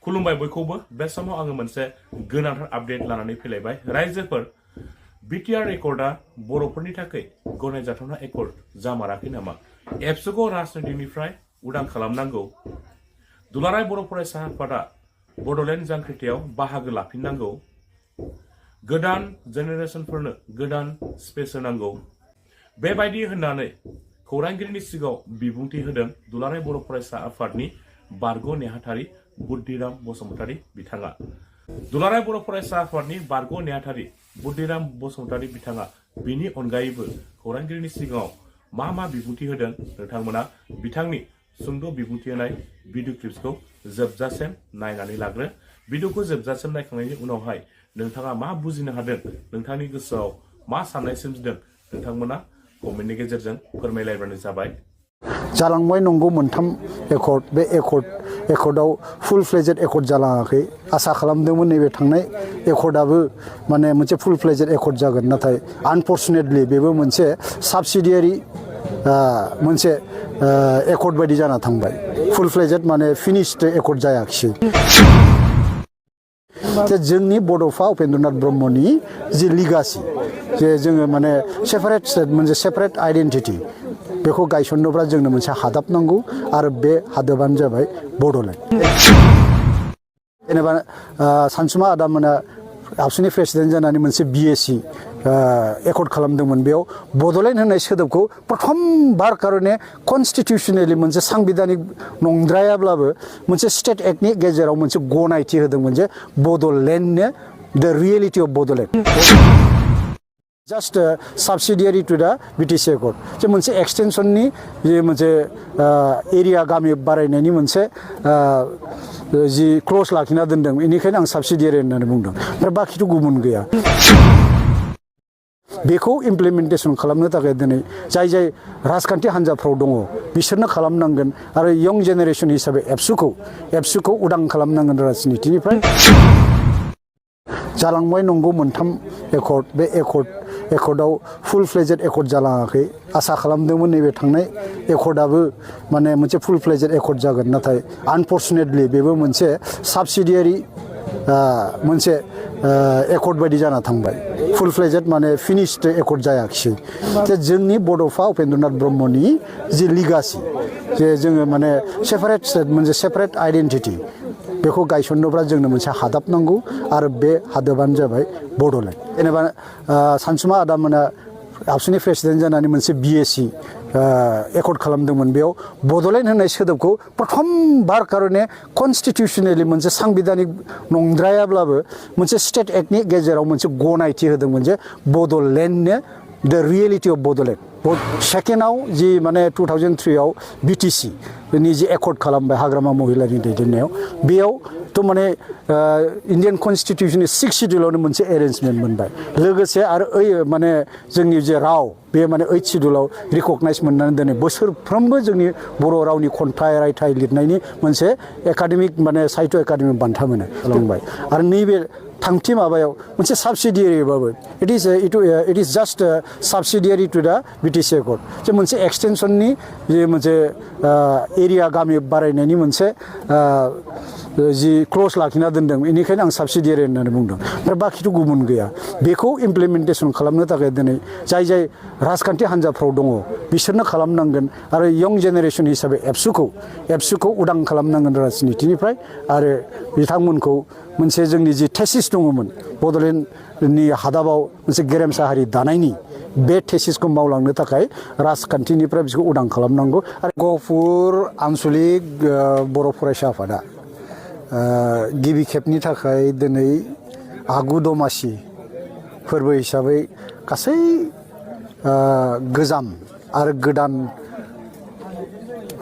खुलुमबाय बयखौबो बे समाव आङो मोनसे गोनांथार आपडेट लानानै फैलायबाय रायजोफोर BTR एकर्डआ बर'फोरनि थाखाय गनायजाथावना एकर्ड जामाराखै नामा एबसुखौ राजनितिनिफ्राय उदां खालामनांगौ दुलाराय बर' फरायसा आफादा बड'लेण्ड जांख्रिथायाव बाहागो लाफिननांगौ गोदान जेनेरेसनफोरनो गोदान स्पेस होनांगौ बेबायदि होननानै खौरांगिरिनि सिगाङाव बिबुंथि होदों दुलाराय बर' फरायसा आफादनि बारग' नेहाथारि बुद्धिराम बसुमतारी बिथाङा दुलाराय बर' फरायसा आफादनि बारग' नेहाथारि बुद्धिराम बसुमतारी बिथाङा बिनि अनगायैबो खौरांगिरिनि सिगाङाव मा बिबुंथि होदों नोंथांमोना बिथांनि सुंद' बिबुंथि होनाय भिडिअ क्लिप्सखौ जोबजासिम नायनानै लाग्रो भिडिअखौ जोबजासिम नायखांनायनि उनावहाय नोंथाङा मा बुजिनो हादों नोंथांनि गोसोआव मा साननाय सोमजिदों नोंथांमोना कमेन्टनि गेजेरजों फोरमायलायबानो जाबाय जालांबाय नंगौ मोनथाम एकर्ड बे एकर्डआव फुल फ्लेजेड एकर्ड जालाङाखै आसा खालामदोंमोन नैबे थांनाय एकर्डआबो माने मोनसे फुल फ्लेजेड एकर्ड जागोन नाथाय आनफर्चुनेटलि बेबो मोनसे साबसिडियारि मोनसे एकर्ड बायदि जाना थांबाय फुल फ्लेजेड माने फिनिश्ड एकर्ड जायाखिसै जे जोंनि बड'फा उपेन्द्रनाथ ब्रह्मनि जि लिगासि जे जोङो माने सेपारेट स्टेट मोनसे सेपारेट आइडेन्टिटि बेखौ गायसननोब्ला जोंनो मोनसे हादाब नांगौ आरो बे हादाबानो जाबाय बड'लेण्ड जेनेबा सानसुमा आदामोना आबसुनि प्रेसिडेन्ट जानानै मोनसे BSc एकर्ड खालामदोंमोन बेयाव बड'लेण्ड होननाय सोदोबखौ प्रथम बार कारणे कनस्टिटिउसनेलि मोनसे सांबिधानिक नंद्रायाब्लाबो मोनसे स्टेट एक्टनि गेजेराव मोनसे गनायथि होदोंमोन जे बड'लेण्डनो द reality of Bodoland just subsidiary to the BTC Accord जे मोनसे एक्सटेनसननि जे मोनसे एरिया गामि बारायनायनि मोनसे जि क्लज लाखिना दोनदों बेनिखायनो आं साबसिडियारि होननानै बुंदों ओमफ्राय बाखिथ' गुबुन गैया बेखौ इमप्लिमेन्टेसन खालामनो थाखाय दिनै जाय राजखान्थि हान्जाफ्राव दङ बिसोरनो खालामनांगोन आरो यं जेनेरेसन हिसाबै एबसुखौ उदां खालामनांगोन राजनितिनिफ्राय जालांबाय नंगौ मोनथाम एकर्ड बे एकर्डआव फुल फ्लेजेड एकर्ड जालाङाखै आसा खालामदोंमोन नैबे थांनाय एकर्डआबो माने मोनसे फुल फ्लेजेड एकर्ड जागोन नाथाय आनफर्चुनेटलि बेबो मोनसे साबसिडियारि मोनसे एकर्ड बायदि जाना थांबाय फुल फ्लेजेड माने फिनिश्ड एकर्ड जायाखिसै जे जोंनि बड'फा उपेन्द्रनाथ ब्रह्मनि जि लिगासि जे जोङो माने सेपारेट स्टेट मोनसे सेपारेट आइडेन्टिटि बेखौ गायसननोब्ला जोंनो मोनसे हादाब नांगौ आरो बे हादाबानो जाबाय बड'लेण्ड जेनेबा सानसुमा आदामोना आबसुनि प्रेसिडेन्ट जानानै मोनसे BSc एकर्ड खालामदोंमोन बेयाव बड'लेण्ड होननाय सोदोबखौ प्रथम बार कारणे कनस्टिटिउसनेलि मोनसे सांबिधानिक नंद्रायाब्लाबो मोनसे स्टेट एक्टनि गेजेराव मोनसे गनायथि होदोंमोन जे बड'लेण्डनो द रियेलिटि अफ बड'लेण्ड सेकेन्डआव जि माने 2003आव BTC नि जि एकर्ड खालामबाय हाग्रामा महिलानि दैदेननायाव बेयावथ' माने इन्डियान कनस्टिटिउसननि 6 शिड्युलावनो मोनसे एरेन्जमेन्ट मोनबाय लोगोसे आरो माने जोंनि जे राव बे माने 8 शिड्युलाव रिकगनाइज मोननानै दिनै बोसोरफ्रोमबो जोंनि बर' रावनि खन्थाइ रायथाइ लिरनायनि मोनसे एकाडेमिक माने साहित्य एकाडेमि बान्था मोनो खालामबाय आरो नैबे थामथि माबायाव मोनसे साबसिडियारिबाबो इट इज जास्ट साबसिडियारि टु द BTC Accord जे मोनसे एक्सटेनसननि जे मोनसे एरिया गामि बारायनायनि मोनसे जि क्लज लाखिना दोनदों बेनिखायनो आं साबसिडियारि होननानै बुंदों ओमफ्राय बाखिथ' गुबुन गैया बेखौ इमप्लिमेन्टेसन खालामनो थाखाय दिनै जाय राजखान्थि हान्जाफ्राव दङ बिसोरनो खालामनांगोन आरो यं जेनेरेसन हिसाबै एबसुखौ उदां खालामनांगोन राजनितिनिफ्राय आरो बिथांमोनखौ मोनसे जोंनि जि थेसिस दङमोन बड'लेण्डनि हादाबाव मोनसे गेरेमसा हारि दानायनि बे थेसिसखौ मावलांनो थाखाय राजखान्थिनिफ्राय बिसोरखौ उदां खालामनांगौ आरो गहपुर आन्सलिक बर' फरायसा आफादा गिबि खेबनि थाखाय दिनै आगु दमासि फोरबो हिसाबै गासै गोजाम आरो गोदान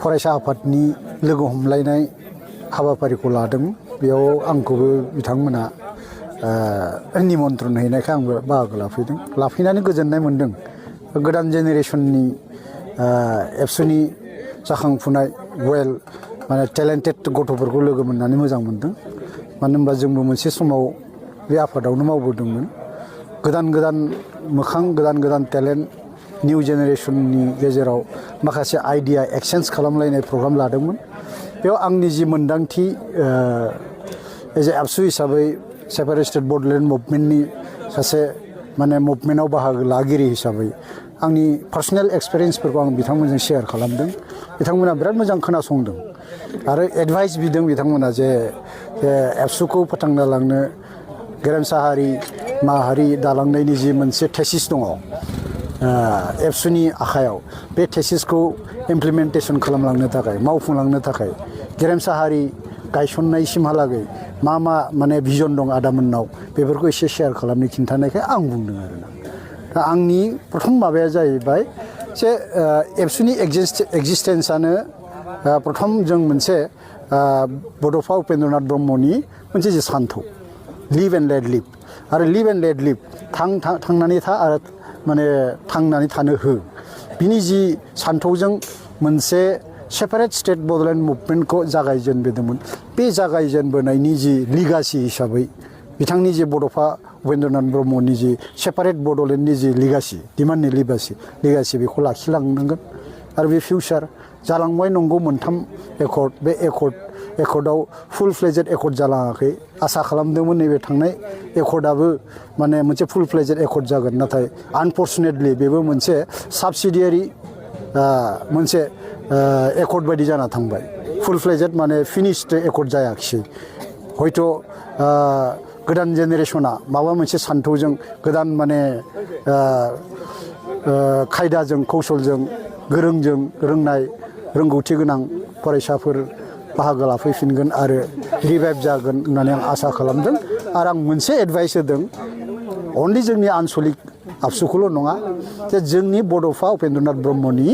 फरायसा आफादनि लोगो हमलायनाय हाबाफारिखौ लादों बेयाव आंखौबो बिथांमोना निमन्त्रन हैनायखाय आंबो बाहागो लाफैनानै गोजोननाय मोन्दों गोदान जेनेरेसननि एबसुनि जाखांफुनाय माने टेलेन्टेड गथ'फोरखौ लोगो मोननानै मोजां मोन्दों मानो होनबा जोंबो मोनसे समाव बे आफादावनो मावबोदोंमोन गोदान मोखां गोदान टेलेन्ट निउ जेनेरेसननि गेजेराव माखासे आइडिया एक्सचेन्ज खालामलायनाय प्रग्राम लादोंमोन बेयाव आंनि जि मोन्दांथि एज ए एबसु हिसाबै सेपारेट स्टेट बड'लेण्ड मुभमेन्टनि सासे माने मुभमेन्टआव बाहागो लागिरि हिसाबै आंनि पार्सनेल एक्सपिरियेन्सफोरखौ आं बिथांमोनजों शेयार खालामदों बिथांमोना बिराद मोजां खोनासंदों आरो एडभाइस बिदों बिथांमोना जे एबसुखौ फोथांना लांनो गेरेमसा हारि माहारि दालांनायनि जि मोनसे थेसिस दङ एबसुनि आखायाव बे थेसिसखौ इमप्लिमेन्टेसन खालामलांनो थाखाय मावफुंलांनो थाखाय गेरेमसा हारि गायसननायसिमहालागै मा माने भिजन दं आदामोननाव बेफोरखौ एसे शेयार खालामनो खिन्थानायखाय आं बुंदों आरोना दा आंनि प्रथम माबाया जाहैबाय जे एबसुनि एक्जिस्टेन्सआनो प्रथम जों मोनसे बड'फा उपेन्द्रनाथ ब्रह्मनि मोनसे जे सान्थौ लिभ एन्ड लेट लिभ आरो लिभ एन्ड लेट लिभ थांनानै था आरो माने थांनानै थानो हो बिनि जि सान्थौजों मोनसे सेपारेट स्टेट बड'लेण्ड मुभमेन्टखौ जागायजेनबोदोंमोन बे जागायजेनबोनायनि जि लिगासि हिसाबै बिथांनि जे बड'फा उपेन्द्रनाथ ब्रह्मनि जि सेपारेट बड'लेण्डनि जि लिगासि डिमान्डनि लिगासि बेखौ लाखिलांनांगोन आरो बे फिउचार जालांबाय नंगौ मोनथाम एकर्ड बे एकर्डआव फुल फ्लेजेड एकर्ड जालाङाखै आसा खालामदोंमोन नैबे थांनाय एकर्डआबो माने मोनसे फुल फ्लेजेड एकर्ड जागोन नाथाय आनफर्चुनेटलि बेबो मोनसे साबसिडियारि मोनसे एकर्ड बायदि जाना थांबाय फुल फ्लेजेड माने फिनिश्ड एकर्ड जायाखिसै हयथ' गोदान जेनेरेसना माबा मोनसे सान्थौजों गोदान माने खायदाजों कौशलजों गोरोंजों रोंनाय रोंगौथि गोनां फरायसाफोर बाहागो लाफैफिनगोन आरो रिभाइभ जागोन होननानै आं आसा खालामदों आरो आं मोनसे एडभाइस होदों अनलि जोंनि आनसलिक आबसुखौल' नङा जे जोंनि बड'फा उपेन्द्रनाथ ब्रह्मनि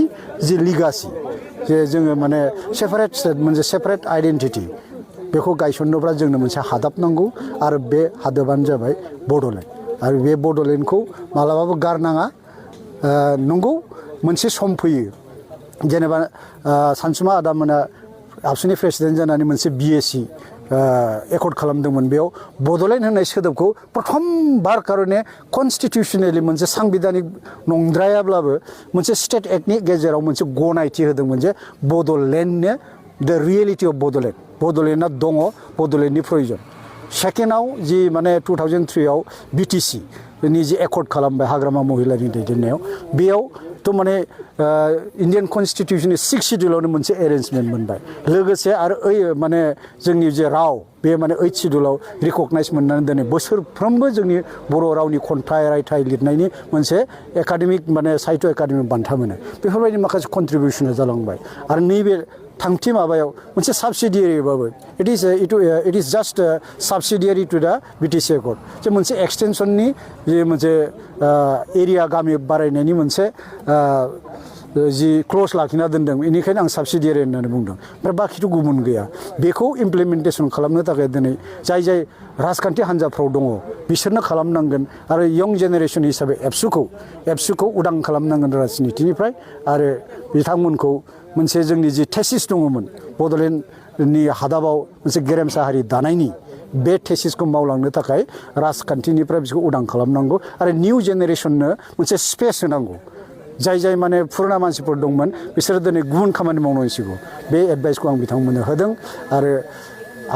जि लिगासि जे जोङो माने सेपारेट स्टेट मोनसे सेपारेट आइडेन्टिटि बेखौ गायसननोब्ला जोंनो मोनसे हादाब नांगौ आरो बे हादाबानो जाबाय बड'लेण्ड आरो बे बड'लेण्डखौ मालाबाबो गारनाङा नंगौ मोनसे सम फैयो जेनेबा सानसुमा आदामोना आबसुनि प्रेसिडेन्ट जानानै मोनसे BSc एकर्ड खालामदोंमोन बेयाव बड'लेण्ड होननाय सोदोबखौ प्रथम बार कारणे कनस्टिटिउसनेलि मोनसे सांबिधानिक नंद्रायाब्लाबो मोनसे स्टेट एक्टनि गेजेराव मोनसे गनायथि होदोंमोन जे बड'लेण्डनो द रियेलिटि अफ बड'लेण्डआ दङ बड'लेण्डनि प्रयजन सेकेन्डआव जि माने 2003आव BTC नि जि एकर्ड खालामबाय हाग्रामा महिलानि दैदेननायाव बेयाव तो माने इन्डियान कनस्टिटिउसननि 6 शिड्युलावनो मोनसे एरेन्जमेन्ट मोनबाय लोगोसे आरो माने जोंनि जे राव बे माने 8 शिड्युलाव रिकगनाइज मोननानै दिनै बोसोरफ्रोमबो जोंनि बर' रावनि खन्थाइ रायथाइ लिरनायनि मोनसे एकाडेमिक माने साहित्य एकाडेमिक बान्था मोनो बेफोरबायदि माखासे कन्ट्रिबिउसना जालांबाय आरो नैबे थांथि माबायाव मोनसे साबसिडियारिबाबो इट इज जास्ट साबसिडियारि टु दा BTC एकर्ड जे मोनसे एक्सटेनसननि जे मोनसे एरिया गामि बारायनायनि मोनसे जि क्लज लाखिना दोनदों बेनिखायनो आं साबसिडियारि होननानै बुंदों ओमफ्राय बाखिथ' गुबुन गैया बेखौ इमप्लिमेन्टेसन खालामनो थाखाय दिनै जाय राजखान्थि हान्जाफ्राव दङ बिसोरनो खालामनांगोन आरो यं जेनेरेसन हिसाबै एबसुखौ उदां खालामनांगोन राजनितिनिफ्राय आरो बिथांमोनखौ मोनसे जोंनि जि थेसिस दङमोन बड'लेण्डनि हादाबाव मोनसे गेरेमसा हारि दानायनि बे थेसिसखौ मावलांनो थाखाय राजखान्थिनिफ्राय बिसोरखौ उदां खालामनांगौ आरो निउ जेनेरेसननो मोनसे स्पेस होनांगौ जाय माने पुराना मानसिफोर दंमोन बिसोरो दिनै गुबुन खामानि मावनांसिगौ बे एडभाइसखौ आं बिथांमोननो होदों आरो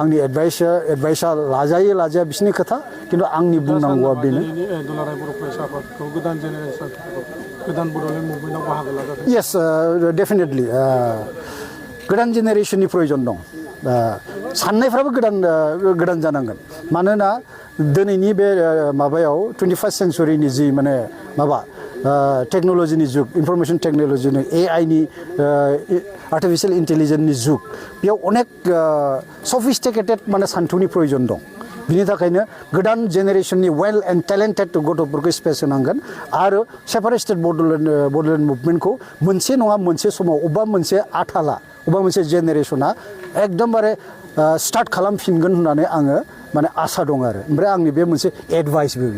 आंनि एडभाइसा लाजाया बिसोरनि खोथा खिन्थु आंनि बुंनांगौआ बेनो दुलाराय बर' फरायसाफोरखौ गोदान जेनेरेसनफोरखौ गोदान बड'लेण्ड मुभमेन्टआव बाहागो लाजागोन येस डेफिनेटलि गोदान जेनेरेसननि प्रयजन दं साननायफ्राबो गोदान जानांगोन मानोना दिनैनि बे माबायाव 21st सेन्चुरिनि जि माने माबा टेक्न'लजिनि जुग इनफरमेसन टेक्न'लजिनि AIनि आर्टिफिशियेल इन्टेलिजेन्सनि जुग बेयाव अनेक सफिस्टिकेटेड माने सान्थौनि प्रयजन दं बिनि थाखायनो गोदान जेनेरेसननि वेल एन्ड टेलेन्टेड गथ'फोरखौ स्पेस होनांगोन आरो सेपारेट स्टेट बड'लेण्ड मुभमेन्टखौ मोनसे नङा मोनसे समाव अबेबा मोनसे आथाला अबेबा मोनसे जेनेरेसना एकदमबारे स्टार्ट खालामफिनगोन होननानै आङो माने आसा दं आरो ओमफ्राय आंनि बे मोनसे एडभाइसबो